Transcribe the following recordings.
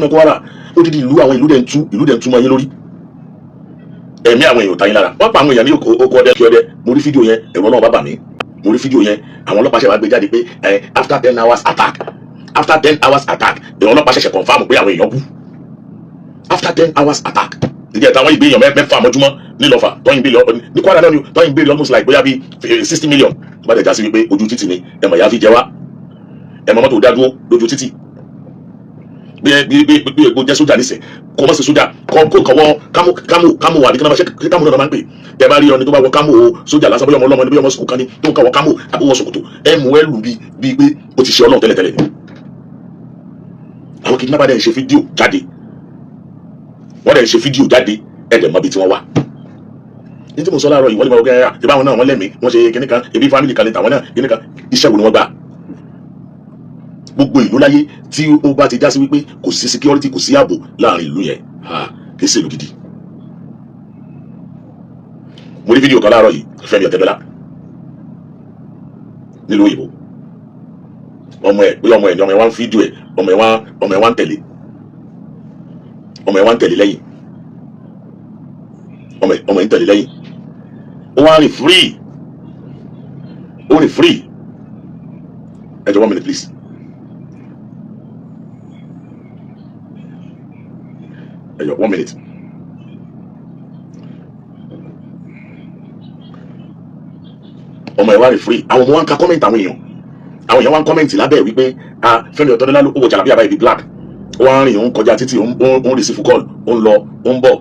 Gómìnà Kwara, odidi ìlú, àwọn ìlú dẹ̀ ń tú, ìlú dẹ̀ ń tú mọ́ yín lórí. Ẹ̀mí àwọn èèyàn ò ta yín lára. Wọ́n pa àwọn èèyàn ní oko ọdẹ kí ọdẹ. Mo rí fídíò yẹn, ẹ̀rọ náà bá bà mí. Mo rí fídíò yẹn, àwọn ọlọ́pàá ṣẹ̀ wá gbé jáde pé ẹ after 10 hours attack, after 10 hours attack, ẹ̀rọ ọlọ́pàá ṣẹ̀ṣẹ̀ confirm pé àwọn èèyàn kú after 10 hours attack. Ìjẹ́ táwọn ìgbé èèyàn 6 mọ́júmọ́ nílọ́fà tọ́yìn bílíọ̀ ní Kwara náà ni tọ́yìn bílíọ̀, almost like bóyá bíi 60 million. Bá dẹ̀ já sí wípé ojú títì ni ẹ̀mọ̀ ìyá fi jẹ wá, ẹ̀mọ̀ mọ́tò dá dúró lójú títì. Bí bí bí bí egbò jẹ́ sójà nísìn, kò mọ̀ sí sójà kọ́ kó kọ́wọ́ camo camo camo àbí kí wọ́n máa ṣe camo náà máa ń pè. Tẹ bá rí ọ ní tó bá wọ camo o, sójà lásán, bóyá ọmọ ọlọ́mọ ni, bóyá ọmọ sukùl kan ni tó ń kọ́wọ́ camo àbí wọ ṣòkòtò, ẹ mú ẹ lù bí bí pé ó ti ṣe Ọlọ́run tẹ́lẹ̀tẹ́lẹ̀ ni. Àwọn kidnapper dẹ̀ ń ṣe fídíò jáde, wọ́n dẹ̀ ń ṣe fídíò jáde, ẹ̀ dẹ̀ mọ́ bí tí wọ́n wà. Ní tí mo sọ láàárọ̀ yìí, wọ́n lè máa wọ kẹ́ ẹ́ ìbáwọn náà wọ́n lẹ́mìí, wọ́n ṣe kíní kan, ebi family kan lè tàwọn náà kíní kan. Iṣẹ́ wo ni wọ́n gbà? Gbogbo ìlú láyé tí ó bá ti já sí wípé kò sí security, kò sí ààbò láàrin ìlú yẹn, kì í ṣe ìlú gidi. Mo rí fídíò kan láàárọ̀ yìí, Fẹ́mi Ọ̀tẹ́dọ́lá nílùú òyìnbó, ọmọ ẹ̀, bóyá ọmọ ẹ̀ ni, ọmọ ẹ̀ wá ń fídíò ẹ̀, ọmọ ẹ̀ wá ń tẹ̀lé, ọmọ ẹ̀ wá ń tẹ̀lé lẹ́yìn, ọmọ ẹ̀ ń tẹ̀lé lẹ́yìn. Ó wá rìn free, ó rìn free. Ẹ jọ̀ọ́, one minute please. Ẹ jọ̀ọ́, one minute. Ọmọ ẹ̀ wá rìn free. Àwọn ọmọ wa ń ka comment àwọn èèyàn, àwọn èèyàn wá ń comment lábẹ́ ẹ̀ wípé, ah, Fẹ́mi Ọ̀tẹ́dọ́lá ló wọ jàlábíà báyìí bíi black, ó wá ń rìn, ó ń kọjá títì, ó ń receive call, ó ń lọ, ó ń bọ̀.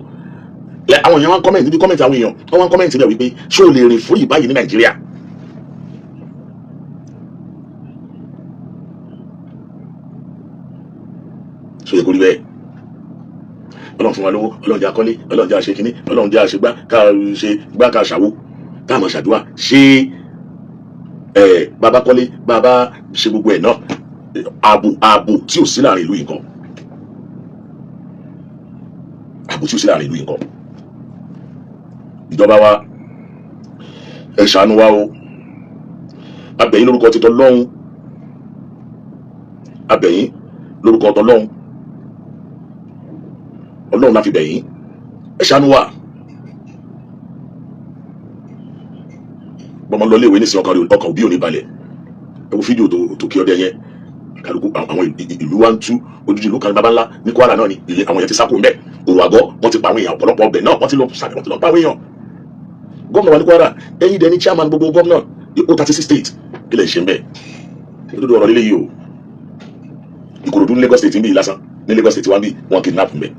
Àwọn èèyàn wá ń comment níbi comment, àwọn èèyàn wọ́n wá ń comment bẹ́ẹ̀ wípé, ṣé o lè rìn free báyìí ní Nàìjíríà? Ṣó yẹ kó rí bẹ́ẹ̀? Ọlọ́run fún wa lówó, Ọlọ́run jẹ́ akọ́lé, Ọlọ́run jẹ́ àṣẹ kínní, Ọlọ́run jẹ́ àṣegbá, ká ṣe gbá, ká ṣàwó, ká máa ṣàdúrà. Ṣé ẹ bàbá kọ́lé, bàbá ṣe gbogbo ẹ̀ náà, ààbò tí ò sí láàrin ìlú yìí nǹkan, ààbò tí ò sí láàrin ìlú yìí nǹkan. Ìjọba wa, ẹ ṣàánú wa o. A bẹ̀ yín lórúkọ títọ́ lọ́hún, a bẹ̀ yín lórúkọ tọ́lọ́hún, Ọlọ́run la fi bẹ̀ yín, ẹ ṣàánú wa. Bọ́mọ lọ léèwé nísìnyí, ọkàn ọkàn òbí ò ní balẹ̀. Ẹ wo fídíò tó kí ọdẹ yẹn. Kálukú àwọn ìlú wa ń tú ojújú. Ìlú kan baba ńlá ní Kwara náà ni ilé àwọn yẹn ti sáko ńbẹ. Òrò àgọ́, wọ́n ti pa àwọn èèyàn ọ̀pọ̀lọpọ̀ ọbẹ̀ náà, wọ́n ti lọ sàlẹ̀, wọ́n ti lọ pa àwọn èèyàn. Gómìnà wa ní Kwara, ẹ̀yin dẹ̀ ní chairman gbogbo gómìnà ó 36 state, kí lè ṣe ń bẹ̀? Òdodo ọ̀rọ̀ líle yìí o. Ìkòròdú ní Lagos State ń bí lásán, ní Lagos State wá ń bí, wọ́n kidnap ń bẹ̀.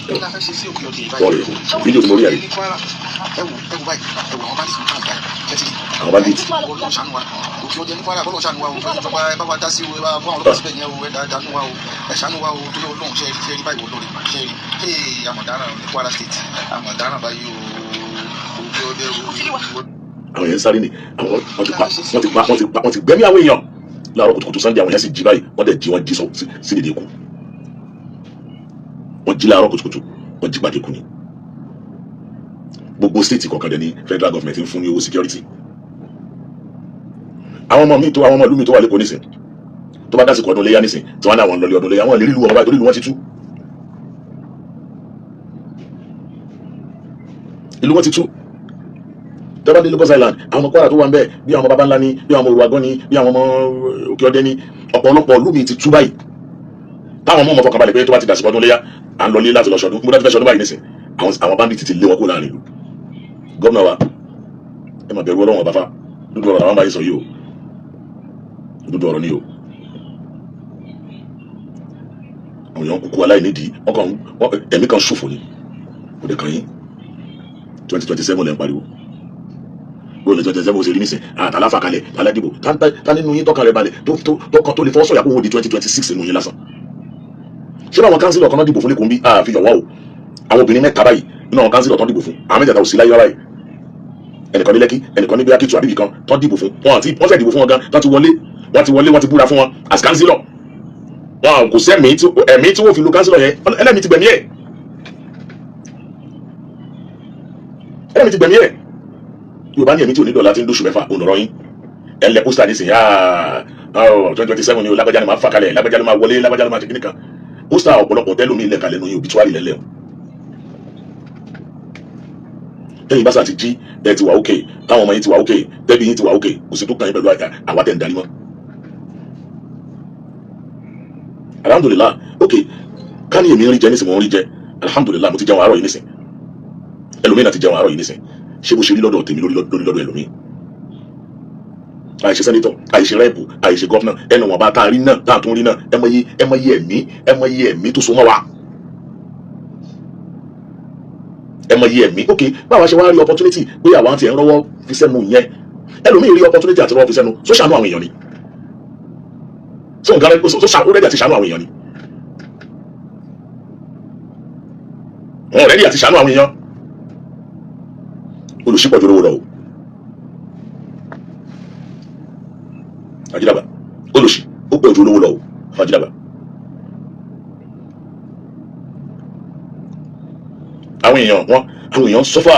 Kí la fẹ́ ṣe sí òkè ọdẹ yìí? Wọ́n rè fídíò tí mo rí àrí. Ní Kwara, ẹ wò, ẹ wò báyìí, ẹ wò àwọn bandits ní Kwara báyìí, ẹ ti rí. Àwọn bandits. Ọlọ́run ṣàánú wa, òkè ọdẹ ní Kwara, Ọlọ́run ṣàánú wa o. Ìjọba, ẹ bá wa dá sí o, ẹ bá fún àwọn ọlọ́pàá síbẹ̀ yẹn o, ẹ dánú wa o, ẹ ṣàánú wa o. Torí Ọlọ́run, ṣe rí, ṣe rí báyìí, wọ́n lórí ṣe rí. Ee, àmọ̀dáràn ní Kwara State, àmọ̀dáràn báyìí o, òkè ọdẹ o. Àwọn yẹn ń sáré ni àwọn wọ́n ti pa, wọ́n ti pa, wọ́n ti pa, wọ́n ti gbẹ́mí àwọn èèyàn láàárọ̀ kùtùkùtù Sunday. Àwọn yẹn sì jí báyìí, wọ́n dẹ̀ jí, wọ́n jí sọ sí dèdè ikú. Wọ́n jí láàárọ̀ kùtùkùtù, wọ́n jí pàdé kú ni. Gbogbo state kọ̀ọ̀kan dẹ̀ ní federal government ń fún ní owó security. Àwọn ọmọ mi tó, àwọn ọmọ ìlú mi tó wà lẹ́kọ̀ọ́ nísìn, tó bá dásìkò ọdún léyà nísìn, tí wọ́n ní àwọn lọlé ọdún léyà, wọ́n lè rí ìlú wọn báyìí torí ìlú wọn ti tú, ìlú wọn ti tú. Tẹ́bá dé Lagos Island, àwọn ọmọ Kwara tó wà ń bẹ̀, bí àwọn ọmọ baba ńlá ni, bí àwọn ọmọ Òrùwàgán ni, bí àwọn ọmọ Òkè Ọdẹ ni, ọ̀pọ̀lọpọ̀ ìlú mi ti tú báyìí. Táwọn ọmọ ọmọ fọkànbalẹ̀ pé tó bá ti dàsìkò ọdún léyà, à ń lọlé láti lọ ṣọdún. Mo dájú fẹ́ ṣọdún báyìí nísìn, àwọn bandit ti lé wọn kó láàrin ìlú. Gómìnà wa, ẹ má bẹ̀rù Ọlọ́run ọba fa dúdú ọ̀rọ̀ làwọn bá yín sọ yìí o. Dúdú ọ̀rọ̀ ni o. Àwọn èèyàn kúkú aláìnídìí, wọn kàn ẹ̀mí kan ṣòfò ni, kò dé kàn yín. 2027 lẹ́ ń pariwo. Bóyá 2027 ó ṣe rí nísìn, àtàláfà kalẹ̀ aládìbò tá nínú yín tọ́kàn rẹ̀ balẹ̀ tó kan tó lè fọwọ́ sọ̀yà kó wọ́n di 2026 nínú yín lásán. Ṣé báwọn councillor kan náà dìbò fún lẹ́kọ̀ọ́ bí àfihàn wá o? Àwọn obìnrin mẹ́ta báyìí nínú àwọn councillor tó dìbò fún, àwọn mẹ́tẹ̀ẹ̀ta ò sí láyé báyìí. Ẹnìkan ní Lẹ́kí, ẹnìkan ní bíi Kétu àbíbì kan tó dìbò fún wọn, àti wọ́n fẹ́ dìbò fún wọn gan tó ti wọlé, wọ́n ti wọlé, wọ́n ti búra fún wọn as councillor. Wọn kò sẹ́mi ẹ̀mí tí wọ́n fi lu councillor yẹn. Ẹlẹ́mìí ti gbẹ̀mí ẹ̀, ẹlẹ́mìí ti gbẹ̀mí ẹ̀. Yorùbá ní ẹ̀mí tí ò ní dọ̀la ti ń dóṣù 6, òun lọ́rọ́ yín. Ẹ lẹ pósítà nísìnyí, 2027 ni o, lágbájá ni máa fà kalẹ̀, lágbájá ló máa wọlé, lágbájá ló máa ṣe kíní kan. Pósítà ọ̀pọ̀lọpọ̀ tẹ́lómi ilẹ̀ kalẹ̀ nù yín, obituary lẹ́lẹ̀ o. Tẹ́yìn bá sà ti jí, ẹ ti wà ókè, táwọn ọmọ yín ti wà ókè, tẹ́bí yín ti wà ókè, kò sí tó kàn yín pẹ̀lú àwa tẹ̀ ń darí mọ́. Alhamdulilah, ok, ká ní èmi ń rí jẹ nísìn, mo ń rí jẹ, alhamdulilah, mo ti jẹun àárọ̀ yìí nísìn, ẹlòmíì náà ti jẹun àárọ̀ yìí nísìn. Ṣé bó ṣe rí lọ́dọ̀ tèmi lórí lọ́dọ̀ ẹlòmíì? Àìṣe sẹ́nitọ̀, àìṣe rẹ́ẹ̀pù, àìṣe gọ́fúnà, ẹnu wọn bá tá a rí náà, tá a tún rí náà, ẹ mọ iye, ẹ mọ iye ẹ̀mí, ẹ mọ iye ẹ̀mí tó so mọ́ wa, ẹ mọ iye ẹ̀mí. Ok, báwa ṣe wá rí opportunity pé àwa ti ẹ̀ ń rọ́wọ́ fi sẹ́nu yẹn, ẹlòmíì rí opportunity àti rọ́wọ́ fi sẹ́nu, só ṣàánú àwọn èèyàn ni? Só nǹkan rẹ só ṣàánú rẹ́dí àti ṣàánú àwọn èèyàn ni? Wọn rẹ́dí àti ṣàánú àwọn èèyàn. Olùṣípọ̀jù olówó lọ o, Ajídàgbà, olùṣí ó pọ̀ ju olówó lọ o, Ajídàgbà. Àwọn èèyàn wọn, àwọn èèyàn sọ́fà.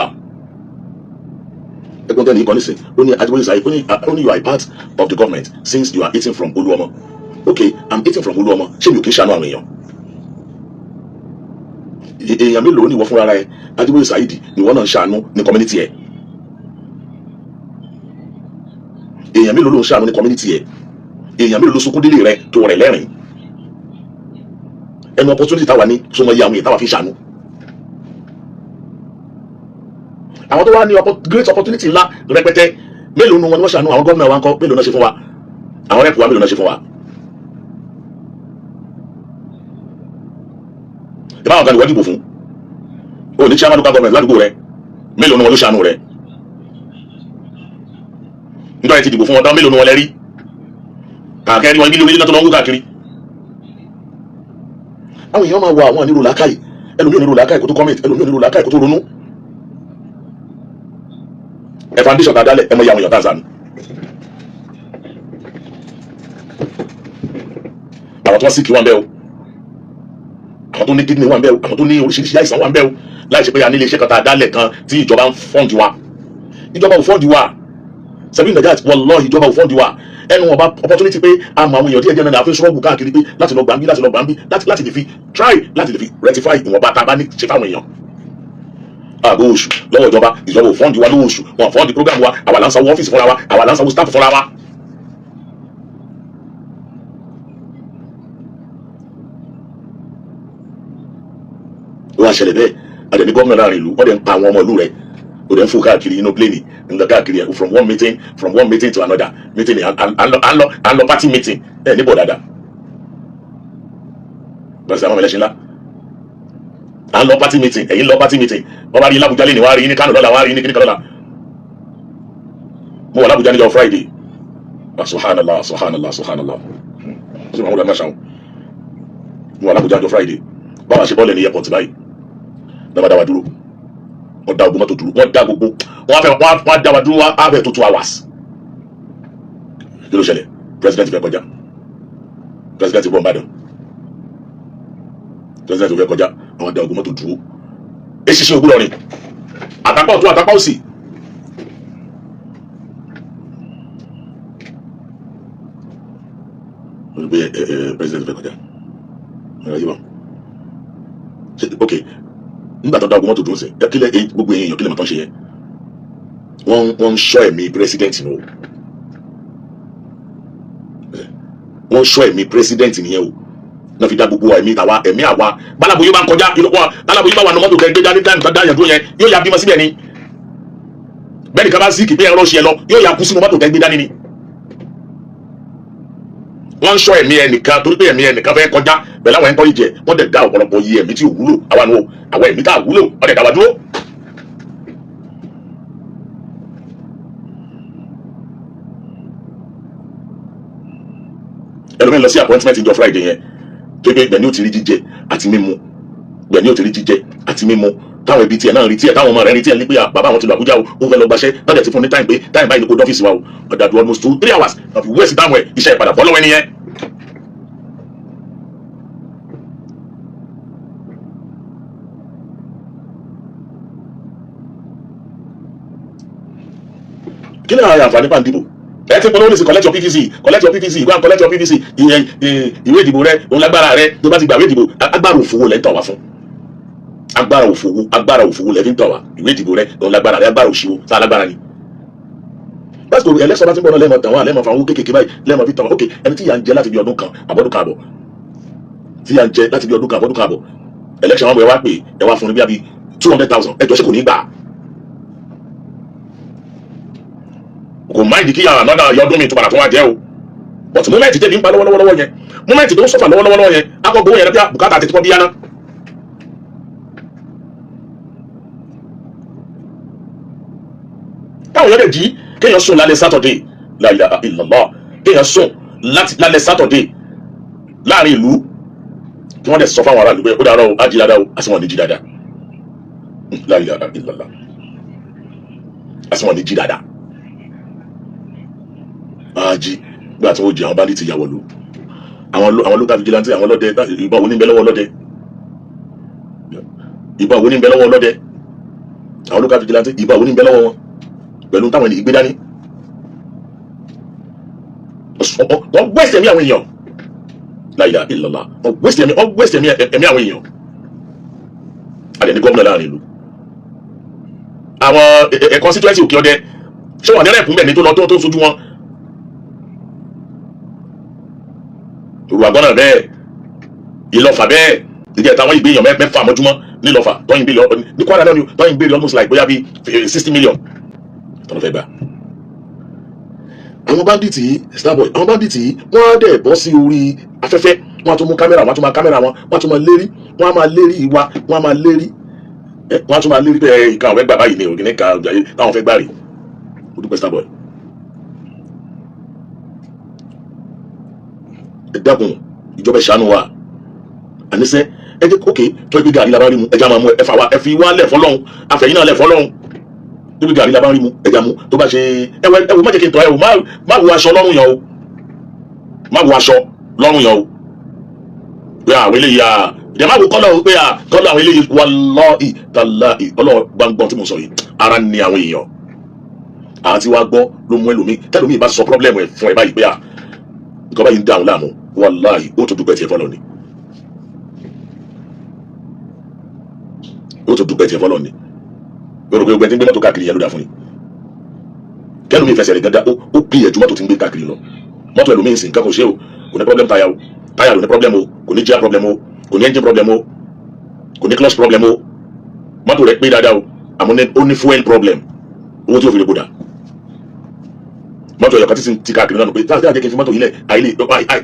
Ẹgbọ́n tẹ́lẹ̀ yìí kan nísìn, ó ní Ajíbóyè Saheed, ó ní you are a part of the government since you are eating from Olúọmọ. Okay, I'm eating from Olúọmọ, ṣé mi ò kí ń ṣàánú àwọn èèyàn? Èèyàn mélòó ni ìwọ fúnra rẹ, Ajíbóyè Saheed, ni ìwọ náà ń ṣàánú ní community ẹ? Èèyàn mélòó ló ń ṣàánú ní community ẹ? Èèyàn mélòó ló sunkún délé rẹ tó rẹ̀ lẹ́rìn? Ẹnu opportunity táwa ní sọmọ iye àwọn èèyàn táwa fi ń ṣàánú. Àwọn tó wá ní great opportunity ńlá rẹpẹtẹ, mélòó nu wọn ni wọ́n ṣàánú? Àwọn gómìnà wa ńkọ́? Mélòó náà ṣe fún wa? Àwọn rep wa, mélòó náà ṣe fún wa? Ìbáwọn kan ní wọ́n dìbò fún o ní chairman local government ládùúgbò rẹ, mélòó nu wọn ló ṣàánú rẹ nígbà tí dìbò fún wọn tán? Mélòó nu wọn lẹ rí kàkẹ́ rí wọn ibi lórí náà tó lọ ń wú káàkiri? Àwọn èèyàn máa wọ àwọn onírò làákàyè. Ẹlòmíì onírò làákàyè kó tó comment, ẹlòmíì onírò làákàyè kó tó ronú. Ẹ foundation tá a dálẹ̀, ẹ mọ iye àwọn èèyàn tá a sànù. Àwọn tó wọ́n sick wà ń bẹ́ o, àwọn tó ní kidney wà ń bẹ́ o, àwọn tó ní oríṣiríṣi àìsàn wà ń bẹ́ o, láì ṣe pé a ní ilé iṣẹ́ kan tá a dálẹ̀ kan tí ìjọba ń fund wa. Ìjọba ò fund wa, sẹ́bí nàìjíríà, wallahi, ìjọba ò fund wa. Ẹnu wọn bá opportunity pé a mọ àwọn èèyàn díẹ̀ díẹ̀ náà, àfi ṣọ́ọ̀bù káàkiri pé láti lọ gbàǹbí, láti lọ gbàǹbí, láti lè fi try, láti lè fi rectify ìwọ̀nba tá a bá ní ṣe fáwọn èèyàn. Àgọ́ oṣù lọ́wọ́ ìjọba, ìjọba ò fund wa lówó oṣù, wọn fund program wa. Àwa là ń sanwó ọ́fíìsì fúnra wa, àwa là ń sanwó staff fúnra wa. Ó wá ṣẹlẹ̀ bẹ́ẹ̀, adẹ̀ ní gómìnà láàrin ìlú, wọ́n dẹ̀ ń pa àwọn ọmọ ìlú rẹ̀, ó dẹ̀ ń fò káàkiri inú plane, ń lọ káàkiri from one meeting to another meeting, à ń lọ party meeting. Ẹ̀ níbọ̀ dáadáa bẹ́ẹ̀ sẹ́, àwọn ọmọ ẹlẹ́sìn ńlá, à ń lọ party meeting, ẹ̀yin lọ party meeting. Wọ́n bá rí l'Abuja lé ní, wọ́n á rí ní Kánò lọ́la, wọ́n á rí ní kíníkan lọ́la. Mo wà l'Abuja níjọ́ Friday. Subhanallah, subhanallah, subhanallah, ó sì máa ń wọlé ẹ̀ma ṣàwọn. Mo wà l'Abuja níjọ́ Friday, báwa ṣe bọ́ọ̀lù ní airport báyìí, lọ́ba dá wa dúró. Wọ́n dá gbogbo mọ́tò dúró, wọ́n dá gbogbo wọ́n fẹ́ wọ́n dá wa dúró, wọ́n á fẹ́ tó 2 hours. Kí ló ṣẹlẹ̀? President fẹ́ kọjá, president bọ̀ nìbàdàn, president fẹ́ kọjá, àwọn dá gbogbo mọ́tò dúró. Eṣinṣin ògbúdọ̀ rìn àtàpá ọ̀tún, àtàpá òsì. Wọ́n gbé ẹ ẹ president fẹ́ kọjá. Ẹ yí wa, ok, nígbà tó dá ogun mọ́tò dúró sí ẹ, kílẹ̀ gbogbo èèyàn, kílẹ̀ mọ́tò ń ṣe yẹn? Wọ́n ń ṣọ́ ẹ̀mí president nù o, wọ́n ń ṣọ́ ẹ̀mí president nìyẹn o, náà fi dá gbogbo ẹ̀mí tàwa, ẹ̀mí àwa. Báláboyún bá ń kọjá inú wa, báláboyún bá wà ní mọ́tò kẹ́ gbé dání dání dá yẹn dúró yẹn, yóò ya bímọ síbẹ̀ ni. Bẹ́ẹ̀ ni kaba sí kìpé ẹ̀rọ ṣe lọ, yóò ya kú sínú mọ́tò kẹ́ gbé dání ni. Wọ́n ń ṣọ́ ẹ̀mí ẹnìkan torí pé ẹ̀mí ẹnìkan fẹ́ kọjá pẹ̀lú àwọn ẹ̀ńkọ́ ìjẹ. Wọ́n dẹ̀ dá ọ̀pọ̀lọpọ̀ iye ẹ̀mí tí ò wúlò, àwa nù o, àwọn ẹ̀mí tá a wúlò, wọ́n dẹ̀ dá wa dúró. Ẹlòmíín lọ sí appointment ìjọ Friday yẹn tó pé gbẹ̀ni ó ti rí jíjẹ àti mímu, gbẹ̀ni ó ti rí jíjẹ àti mímu, táwọn ẹbí tiẹ̀ náà rí tiẹ̀, táwọn ọmọ rẹ̀ rí tiẹ̀ ní pé bàbá àwọn ti lọ Àbújá o, ó fẹ́ lọ gbaṣẹ́ náà, dẹ̀ ti fún ní time pé time báyìí ni kò dọ́fíìsì wa o. Ọ̀dàdù almost 2-3 hours náà fi wéèsì táwọn ẹ̀, iṣẹ́ ìpadà bọ́ lọ́wọ́ ẹni yẹn. Kí ni àwọn àǹfààní pàǹdìbò? Ẹ ti polówó ní sí, collect your PVC, collect your PVC, go and collect your PVC. Ìyẹn ìwé ìdìbò rẹ òun lágbára rẹ. Tó bá ti gbà ìwé ìdìbò, agbára òfowó lẹ́ ń tọ̀ wá fún. Agbára òfowó, agbára òfowó lẹ́ fi ń tọ̀ wá. Ìwé ìdìbò rẹ òun lágbára rẹ. Agbára òṣìwò sáà lágbára ni. Pásítọ̀, ẹlẹ́sọ̀ bá ti ń bọ̀ náà, lẹ́ẹ̀mọ̀ tàn wá, lẹ́ẹ̀mọ̀ fún àwọn kéékèèké báyìí, lẹ́ẹ̀mọ̀ fi tàn wá. Ok, ẹni tí ìyà ń jẹ láti bí ọdún kan àbọ̀dún kan àbọ̀, tí ìyà ń jẹ láti bí ọdún kan àbọ̀dún kan àbọ̀, election wọn bọ̀, ẹ wá pè, ẹ wá fún ní bí i 200,000. Ẹ jọ, ṣé kò ní gbà? Kò mind kí yàrá náà yọdún mi tó padà tó wá jẹ́ o. But moment tẹ̀lé ń pa lọ́wọ́lọ́wọ́ yẹn, moment tó ń suffer lọ́wọ́lọ́wọ́ yẹn, akọ̀gbowó yẹn lọ́pẹ́ bùkátà àti tí wọ́n bí yáná. Táwọn yẹn lè jí, kéèyàn sùn lálẹ́ Saturday, la ilaha illallah, kéèyàn sùn lálẹ́ Saturday láàrin ìlú, kí wọ́n dẹ̀ sọ fáwọn aráàlú pé ó dára o, á jí dáadáa o, àti wọn ní jí dáadáa. La ilaha illallah, àti wọn ní jí dáadáa. Máa jí gbà tí wọ́n jí, àwọn bandit ìyàwó lò, àwọn local vigilante, àwọn ọlọ́dẹ. Ìbọn wo ní bẹ lọ́wọ́ ọlọ́dẹ? Ìbọn wo ní bẹ lọ́wọ́ ọlọ́dẹ? Àwọn local vigilante, ìbọn wo ní bẹ lọ́wọ́ wọn pẹ̀lú táwọn ènìyàn gbé dání? Wọ́n waste ẹ̀mí àwọn èèyàn. La ilaha illallah, wọ́n waste ẹ̀mí, wọ́n waste ẹ̀mí àwọn èèyàn. Àdẹ̀ ní gómìnà láàrin ìlú, àwọn constituency Òkè Ọdẹ, ṣé wọn ní rep mbẹ̀ ní tó lọ tó ń sojú wọn? Olùwàgbọ́n náà bẹ́ẹ̀, Ìlọ́fà bẹ́ẹ̀. Ìjẹta wọn ìgbé èèyàn mẹ́fà mọ́júmọ́ nílọ́fà tọ́yìn bíi ní Kwara náà ni tọ́yìn bíi almost like bóyá bíi 60 million tọ́nà fẹ́ gbà. Àwọn bandit yìí, Starboy, àwọn bandit yìí, wọ́n á dẹ̀ bọ́ sí orí afẹ́fẹ́, wọ́n á tún mú kámẹ́rà, wọ́n á tún máa kámẹ́rà wọn, wọ́n á tún máa lérí, wọ́n á máa lérí ìwà, wọ́n á máa lérí, wọ́n á tún máa lérí pé nǹkan àwọn fẹ́ gbà báyìí ni ògìní kan táwọn fẹ́ gbà rí. Mo dúpẹ́, Starboy. Ẹ dákun, ìjọba, ìṣàánú wa. Àníṣe ẹ jẹ́ kókè tó ẹgbẹ́ gàrí la bá rí mu, ẹ jẹ́ àmọ́ mu. Ẹ fà wá, ẹ fi wá lẹ̀ fọlọ́hún, àfẹ̀yìn náà lẹ̀ fọlọ́hún. Tó bí gàrí la bá rí mu, ẹ jẹ́ àmú. Tó bá ṣe ẹ wẹ, ẹ wò, má jẹ́ kí n tọ́ ẹ wò, má wo aṣọ lọ́rùn yẹn o, má wo aṣọ lọ́rùn yẹn o, pé àwọn eléyìí à ìdẹ̀, má wo colour o, pé à colour àwọn eléyìí. Wallahi tallahi, ọlọ́wọ́ gbàngbọ́n tí mo sọ yìí, ara ni àwọn èèyàn àti wá gbọ́ ló mú ẹlòmíì. Tẹlòmíì bá sọ problem ẹ̀ fún ẹ báyìí pé à nǹkan báyìí ń dá àwọn láàmú, wallahi, ó tó dúpẹ́ tiẹ̀ fọlọ́ ni, ó tó dúpẹ́ tiẹ̀ fọlọ́ ni. Yóò rò pé ogun ẹ ti ń gbé mọ́tò káàkiri yẹn ló dà fún ni. Kẹlòmíì fẹsẹ̀ rẹ̀ gángan, ó gbìyànjú mọ́tò tí ń gbé káàkiri lọ. Mọ́tò ẹlòmíì ń sìn, nǹkan kò ṣe o, kò ní problem táyà o, táyà ló ní problem o, kò ní gear problem o, kò ní engine problem o, kò ní clutch problem o. Mọ́tò rẹ̀ pé dáadáa o, àmọ́ ó ní fuel problem, owó tí ó fi lè gbódà mọ́tò ẹ̀yọ̀kan tí ti káàkiri náà nù pé táà jẹ́ kí n fi mọ́tò yìí lẹ̀,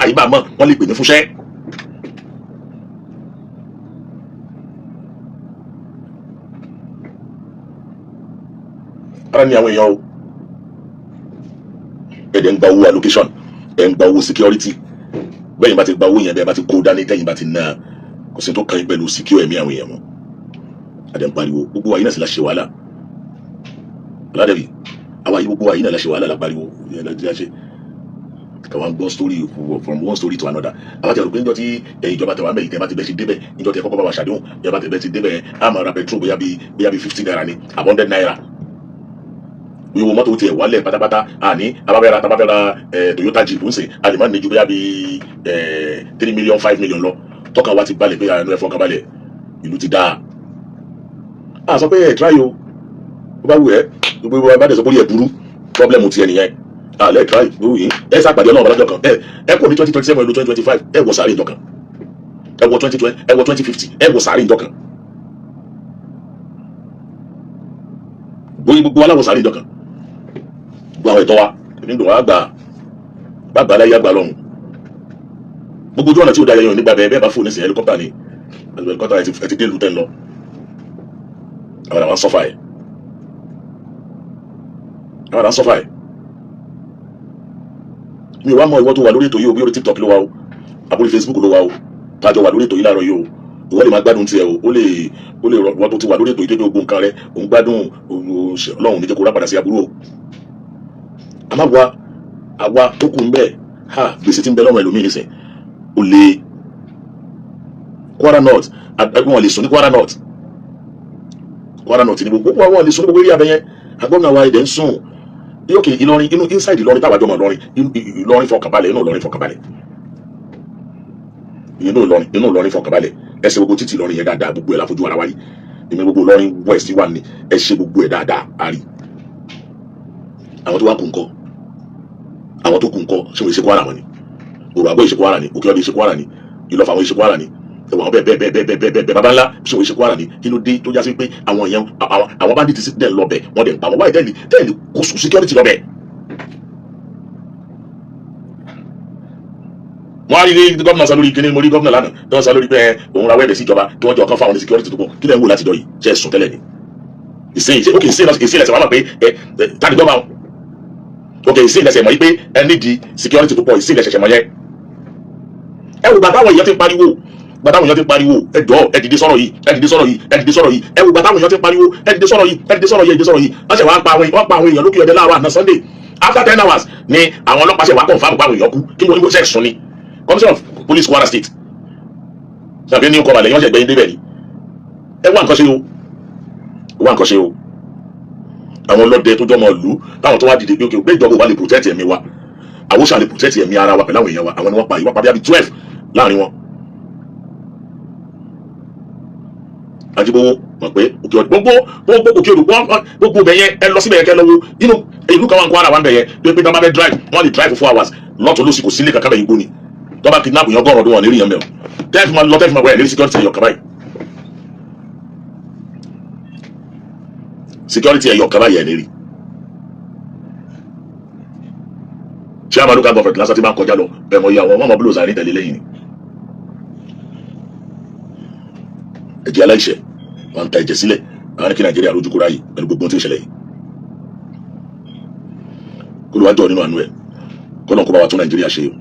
àyíbá mọ́ wọ́n lè pè mí fúnṣẹ́. Ara ní àwọn èèyàn o. Ẹ̀dẹ̀ ń gba owó allocation, ẹ̀ ń gba owó security. Bẹ́yìn bá ti gba owó yẹn, bẹ́ẹ̀ bá ti kó dání, tẹ́yìn bá ti ná, kò sí tó kàn yín pẹ̀lú secure ẹ̀mí àwọn èèyàn mọ́. Àdẹ̀ ń pariwo, gbogbo wa yìí náà sì la ṣe wàhálà aládẹ́bí. Àwa yìí, gbogbo wa yìí náà la ṣe wàhálà, la pariwo yẹn la ṣe káwa ń gbọ́ story from one story to another. Àwọn àti àrùn pé níjọ́ tí ìjọba tẹ̀wá mẹ́yìí, tẹ́ bá ti bẹ̀ ṣe débẹ̀, níjọ́ tí ẹ kọ́kọ́ bá wa ṣàdéhùn, bí ẹ bá ti bẹ̀ ṣe débẹ̀, á máa ra petrol bóyá bíi ₦50 ni àbí ₦100. Wíwo mọ́tò tiẹ̀ wálẹ̀ pátápátá. Àní abáfẹ́ra Toyota Jeep ń sìn, a lè má ní ju bóyá bíi 3 million, 5 million lọ. Tọ́ka wa ti balẹ̀ pé ẹnu ẹ̀fọ́ kan balẹ̀, ìlú ti dáa. A sọ pé ẹ̀ try o, ó bá wù ẹ́, gbogbo ẹ bá dẹ̀ sọ pé ó yẹ burú, problem tiẹ̀ nìyẹn. Alẹ́ try gbogbo yìí, ẹ sàpàdé Ọlọ́run lọ́jọ́ kan. Ẹ kò ní 2027, ẹ lọ 2025, ẹ wọ sàárè ìjọ kan. Ẹ wọ 2020, ẹ wọ 2050, ẹ wọ sàárè ìjọ kan. Gbóyin gbogbo aláwọ̀ sàárè ìjọ kan. Gbogbo àwọn ẹ̀tọ́ wa, èmi ń dùn wá gbà bá gbà láyé àgbà lọ́hùn. Gbogbo ojú ọ̀nà tí ò da yẹn nígbà bẹ́ẹ̀ bẹ́ẹ̀ bá fò nísìnyí, helicopter ni, helicopter. Ẹ ti dé ìlú tẹ́ ń lọ. Àwọn àwọn suffer ẹ̀, àwọn àwọn suffer ẹ̀. Mi ò wá mọ ìwọ tó wà lórí ètò yìí o, bí orí TikTok ló wà o, àbórí Facebook ló wà o, tájọ wà lórí ètò yìí láàárọ̀ yìí o. Ìwọ lè máa gbádùn tiẹ̀ o, ó lè ìwọ tó ti wà lórí ètò yìí tó gbogbo nǹkan rẹ òun gbádùn. Ọlọ́run ní jẹ́ kó rá padà sí aburú o. Àmọ́ àwa tó kù ń bẹ̀ ha, gbèsè tí ń bẹ lọ́rùn ẹlòmíì nísìn ó lè Kwara North, wọn lè sùn ní Kwara North. Kwara North ní gbogbo wọn lè sùn ní gbogbo eré abẹ́yẹn. Agbọ́nà wa ẹ̀dẹ̀ ń sùn. Ok, Ìlọrin, inú inside Ìlọrin táwa jọmọ Ìlọrin, Ìlọrin fọkànbalẹ̀, inú Ìlọrin fọkànbalẹ̀, inú Ìlọrin, inú Ìlọrin fọkànbalẹ̀. Ẹ ṣe gbogbo títì Ìlọrin yẹn dáadáa, gbogbo ẹ̀ láfojú ara wa rí. Èmi, gbogbo Ìlọrin West wà ní, ẹ ṣe gbogbo ẹ̀ dáadáa, a rí. Àwọn tó wá kù ńkọ́? Àwọn tó kù ńkọ́? Ṣé wọ́n ṣe Kwara wọn ni? Òrò àgọ́ ìṣe Kwara ni, Òkè Ọdẹ ìṣe Kwara ni, Ìlọ́fà àwọn ìṣe Kwara ni, ẹwà àwọn bẹ́ẹ̀ bẹ́ẹ̀ bẹ́ẹ̀ bẹ́ẹ̀ bẹ́ẹ̀ bẹ́ẹ̀. Baba ńlá, ṣé wọ́n ṣe Kwara ni? Kí ló dé tó já sí pé àwọn yẹn, àwọn bandits dẹ̀ lọ bẹ̀, wọ́n dẹ̀ ń pa wọn? Wáyé tẹ́lẹ̀ tẹ́lẹ̀ kó security lọ bẹ̀. Wọ́n á rí ní gómìnà sọ lórí kíní. Mo rí gómìnà lánàá tó ń sọ lórí pé òun ra wẹ́ẹ̀bẹ̀ sí ìjọba kí wọ́n jọ kán fáwọn ní security tó pọ̀. Kí lẹ́ ń wò láti jọ yìí? Ṣe é sùn tẹ́lẹ̀ ni? Ìsìn ìsìn, ok, ìsìn ìsìn lẹsẹ̀ wàá mọ̀ pé ẹ tani gbọ́ bá wọn. Ok, ìsìn lẹsẹ̀ mọ̀ yí pé ẹ nídìí security tó pọ̀. Ìsìn lẹsẹ̀ mọ̀ yẹn. Ẹ wò gbàtà àwọn èèyàn ti ń pariwo, gbàtà àwọn èèyàn ti ń pariwo, ẹ jọ, ẹ dìde sọ̀rọ̀ yìí, ẹ dìde sọ̀rọ̀ yìí, ẹ dìde sọ̀rọ̀ yìí. Ẹ wò gbàtà àwọn èèyàn ti ń pariwo, ẹ dìde sọ̀rọ̀ yìí, ẹ dìde sọ̀rọ̀ yìí, ẹ dìde sọ̀rọ̀ yìí. Wọ́n ṣẹ̀ wá pa àwọn, wọ́n pa àwọn èèyàn lókè ọdẹ láàárọ̀ àná Sunday. After 10 hours ni àwọn ọlọ́pàá ṣẹ̀ wá confirm pa àwọn èèyàn kú. Kí wọ́n ní ṣe sùn ni? Commissioner of Police, Kwara State, ṣàbí ní ọkọ̀ balẹ̀ yẹn, wọ́n ṣẹ̀ gbẹ̀yìn débẹ̀ ni. Ẹ wá nǹkan ṣe o, ẹ wá nǹkan ṣe o. Àwọn ọlọ́dẹ tó jọmọ ìlú táwọn tó wá dìde pé pé ìjọba ò bá lè protect ẹ̀mí wa, àwọn ṣáà lè protect ẹ̀mí ara wa pẹ̀lú àwọn èèyàn wa. Àwọn ni wọ́n pa yìí, wọ́n pa bí i 12 láàrin wọn. Ajibowo mọ̀ pé òkè ọdún, gbogbo gbogbo òkè odò, gbogbo bẹ̀ yẹn, ẹ lọ síbẹ̀ yẹn, kẹ́ lọ́wọ́ inú ìlú kan wà ń kó ara wa ń bẹ̀ yẹn pé pé tí wọ́n bá fẹ́ drive, wọ́n lè drive for 4 hours lọ́tọ̀ lọ́sì, kò sílé kankan bẹ̀, yìí gbóni. Tó bá kidnap yẹn, 100 ọdún wọn lérí yẹn mẹ́wọ̀n tẹ́ẹ̀fì máa lọ, tẹ́ẹ̀fì máa wẹ̀ lérí security ẹ̀yọ̀ kaba yìí, security ẹ̀yọ̀ kaba yìí ẹ̀ lérí. Chairman local government lásán tí máa ń kọjá lọ ẹ̀ mọ̀ iye àwọn ọmọ búlọ̀sì àní tẹ̀lé lẹ́yìn ni. Ẹ̀jẹ̀ aláìṣẹ̀ wọn ń ta ẹ̀jẹ̀ sílẹ̀. Àwọn ní kí Nàìjíríà lójú kóra yìí pẹ̀lú gbogbo ohun tí ń ṣẹlẹ̀ yìí. Kó ló wá jọ nínú àánú ẹ̀, kó náà kó bá wa tún Nàìjíríà ṣe o.